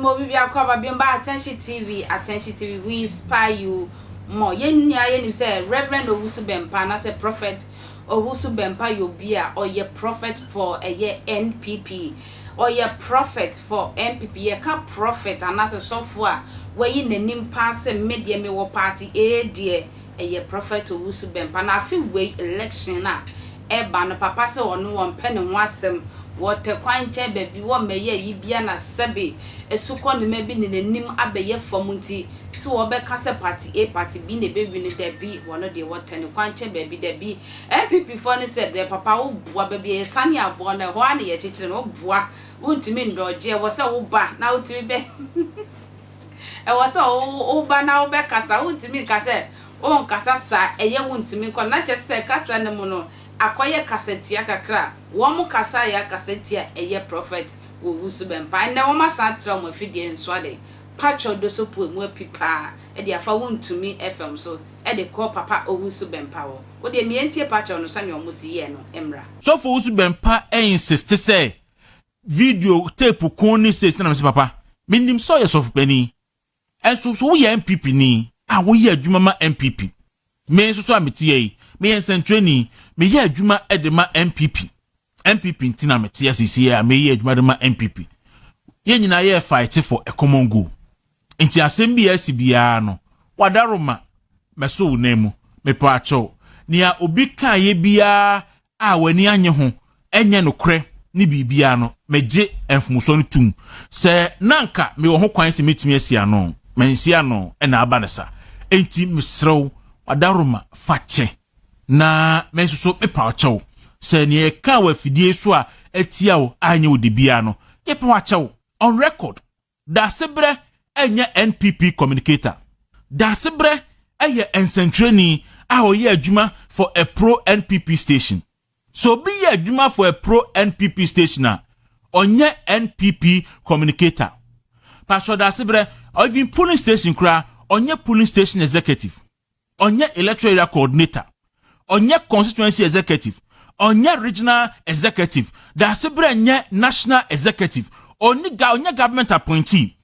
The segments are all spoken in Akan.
mo obi biako aba biom ba Attention TV, Attention TV, we inspire you more. Yɛn nyinaa yɛnim sɛ Reverend Owusu Bɛmpa anaasɛ Prophet Owusu Bɛmpa yɛ obi a ɔyɛ prophet for ɛyɛ NPP. Ɔyɛ prophet for NPP. Yɛka prophet anaasɛ sɔfo a wayi n'anim paa sɛ me deɛ mewɔ party A deɛ, ɛyɛ Prophet Owusu Bɛmpa. Na afe wei election a ɛba no, papa sɛ ɔno wɔmpɛ ne ho asɛm, wɔtɛ kwan nkyɛn baabi wɔmmɛyɛ ayi bia na sɛbe esukɔ ne ma bi ne n'anim abɛyɛ fam, nti sɛ wɔbɛka sɛ party A, party B na ɛbɛwi no, dabi, wɔno deɛ wɔtɛ ne kwan nkyɛn baabi, dabi. NPP foɔ no sɛ deɛ papa woboa baabi a yɛsane aboa no, ɛhɔ a na yɛkyekyere no. Woboa, wontumi ndɔgye, ɛwɔ sɛ woba na wotumi bɛ ɛwɔ sɛ woba na wobɛkasa. Wontumi nka sɛ wonkasa saa, ɛyɛ wontumi nkɔ na kyɛ sɛ kasa no mu no akɔyɛ kasatia kakra. Wɔn mo kasa yɛ akasatia. Ɛyɛ Prophet Owusu Bɛmpa. Ɛnɛ wɔn asan atena wɔn afidie nso ade patro do so po emu api paa ɛde afa Wontumi FM so ɛde kɔ papa Owusu Bɛmpa wɔ wodeɛ mmiɛntie patro no sɛnea wɔn si yɛ no mmra. Sɔfo Owusu Bɛmpa insist sɛ video tape kun ne sɛ sinam sɛ papa menim sɛ ɔyɛ sɔfo panin, ɛnso so woyɛ NPP ni a woyɛ adwuma ma NPP. Me nso so a mete yɛ yi, meyɛ nsɛntwerɛni, meyɛ adwuma de ma NPP. NPP nti na mete asisi a meyɛ adwuma de ma NPP. Yɛn nyinaa yɛ fight for a common goal, nti asɛm bi a asi biara no, wadaroma mɛso wo nan mu, mepɛ akyɛw. Nea obi kaeɛ biara a w'ani anye ho, ɛnyɛ nokorɛ ne biribiara no, megye mfomsoɔ no tum sɛ nanka mewɔ ho kwan sɛ metumi asi ano, mansi ano, ɛna aba ne sa. Enti mesrɛw, wadaroma, fa kyɛ na me nso so mepa akyɛw sɛ nea yɛka wɔ afidie so a atia wo anyɛ wo de biara no, yɛpɛ wakyɛw on record. Daasebrɛ ɛnyɛ NPP communicator. Daasebrɛ ɛyɛ nsɛntwerɛni a ɔyɛ adwuma for a pro NPP station. So obi yɛ adwuma for a pro NPP station a, ɔnyɛ NPP communicator. Pastor Daasebrɛ, even polling station koraa, ɔnyɛ polling station executive, ɔnyɛ electoral area coordinator, ɔnyɛ constituency executive, ɔnyɛ regional executive. Daasebrɛ nyɛ national executive, ɔne ga ɔnyɛ government appointee.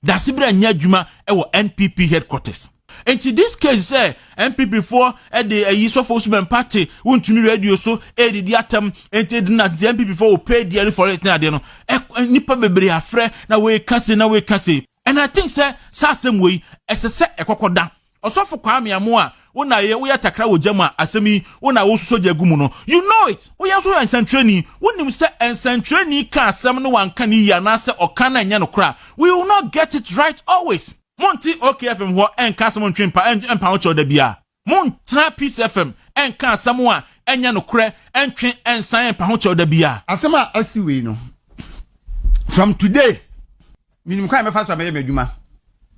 Daasebrɛ nyɛ adwuma ɛwɔ NPP headquarters. Nti this case sɛ NPP foɔ ɛde ɛyi sɔfo so Bɛmpa te Wontumi radio so ɛdidi atam, nti ɛdi na nti NPP foɔ wɔ pay dearly for it ne adeɛ no, ɛ nipa bebree afrɛ na wɔeka se na wɔeka se, and I think sɛ saa asɛm wei ɛsɛ sɛ ɛkɔkɔ da Ɔsɔfo Kwame Amo a wo na yɛ woyɛ takra wɔ gya mu a asɛm yi wo na wososo gya gu mu no, you know it. Woyɛ nso yɛ nsɛntwerɛni, wonim sɛ nsɛntwerɛni ka asɛm no wanka ne yie anaasɛ ɔka no ɛnyɛ no kora, we will not get it right always. Monte OKFM hɔ ɛnka asɛm ntwe mpa ɛmpa ho kyɛw da bia. Montena Peace FM ɛnka asɛm a ɛnyɛ nokorɛ ɛntwe ɛnsan ɛmpa ho kyɛw da bia. Asɛm a asi wei no, from today minim kwan mɛfa so a mɛyɛ m'adwuma,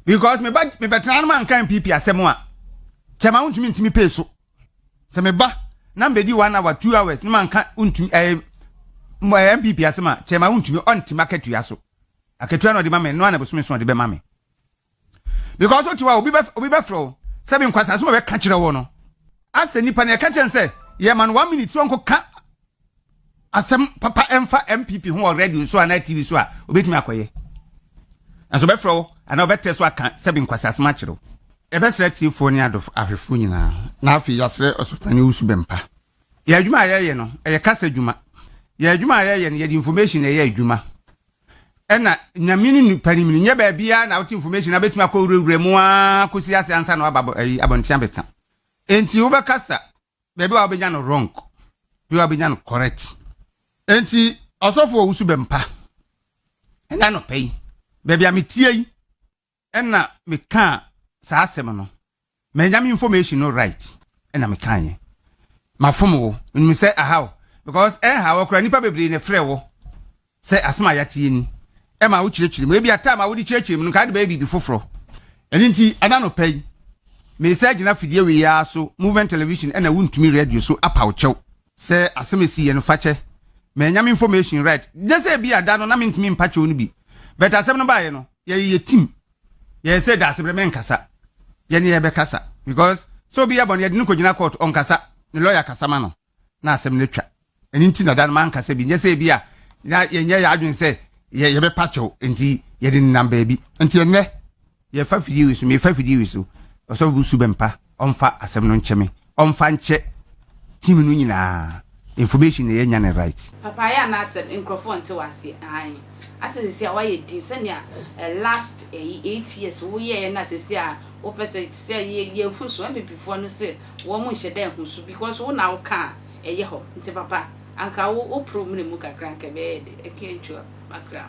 because meba mebɛtena no manka NPP asɛm a kyɛma wontumi ntumi pay so sɛ meba na mbɛdi 1 hour, 2 hours ne manka wontumi ɛɛ NPP asɛm a kyɛma wontumi ɔntumi akatua so. Akatua na ɔde ma me no ana bosome so ɔde bɛma me, because wote hɔ a obi bɛfrɛ wo sɛbi nkwasa asɛm a bɛka kyerɛ wo no asɛ nipa no yɛka kyerɛ no sɛ yɛma no 1 minute sɛ ɔnkɔka asɛm papa ɛmfa NPP ho wɔ radio so anaa TV so a, obɛtumi akɔyɛ nanso ɔbɛfrɛ wo anaa ɔbɛtɛ so aka sɛbi nkwasa asɛm akyerɛ wo. Yɛbɛsrɛ tiefoɔ ne adɔfo ahwɛfoɔ nyinaa na afei yɛasrɛ Ɔsɔfopani Owusu Bɛmpa. Yɛ adwuma a yɛyɛ no, ɛyɛ kasa adwuma. Yɛ adwuma a yɛyɛ no, yɛde information na ɛyɛ adwuma, ɛna Nyame ne nipa nim no nyɛ baabiara na wote information na bɛtumi akɔ wurawura mu aa kɔsi ase ansa na waba ayi abɔnten abɛka. Enti wobɛkasa baabi a wobɛnya no wrong, bi a wobɛnya no correct. Enti Ɔsɔfo Owusu Bɛmpa, ɛna nɔpɛ yi baabi a metie yi ɛna mekaa saa asɛm no, manya me information no right ɛna mekaeɛ. Mafom wo, menim sɛ aha wo, because ɛnha wɔ koraa, nnipa bebree na ɛfrɛ wo sɛ asɛm a yɛateɛ ni ɛma wo kyerɛkyerɛ mu. Ebi a time a wode kyerɛkyerɛ mu no nka de bɛyɛ biribi foforɔ. Ɛno nti ɛna nɔpɛ yi mesa gyina fidie wei ara so, Movement Television ɛna Wontumi radio so, apaw kyɛw sɛ asɛm esi yɛ no fakyɛ, manya me information right. Gye sɛ bi ada no na mentumi mpa kyɛw no bi, but asɛm no baeɛ no, yɛyɛ yɛ team yɛyɛ sɛ da asebrɛ mɛnkasa, yɛne yɛbɛkasa, because sɛ obi yɛ bɔne, yɛde no kɔgyina court, ɔnkasa, ne lawyer kasa ma no na asɛm no atwa. Ɛno nti na da no mankasa bi. Nyɛ sɛ bi a na yɛnyɛ yɛ adwene sɛ yɛbɛpa kyɛw, nti Yɛde nenam baabi. Nti ɛnnɛ, yɛfa fidie wei so, mefa fidie wei so, Ɔsɔfo Busu Bɛmpa, ɔmfa asɛm no nkyɛ me, ɔmfa nkyɛ team no nyinaa. Information na yɛnya no right. Papa ayɛ a n'asɛm nkurɔfoɔ nte w'aseɛ aane asɛ sɛsi a wayɛ din sɛnea last ɛyi 8 years woyɛɛ na sɛsi a wopɛ sɛ te sɛ yɛ yɛhu so NPP foɔ no se wɔn nhyɛ da nhu so because wo na woka a ɛyɛ hɔ nti papa anka wo wo pro mene mu kakra anka ɛbɛyɛ de ɛkɛ ntwa makra.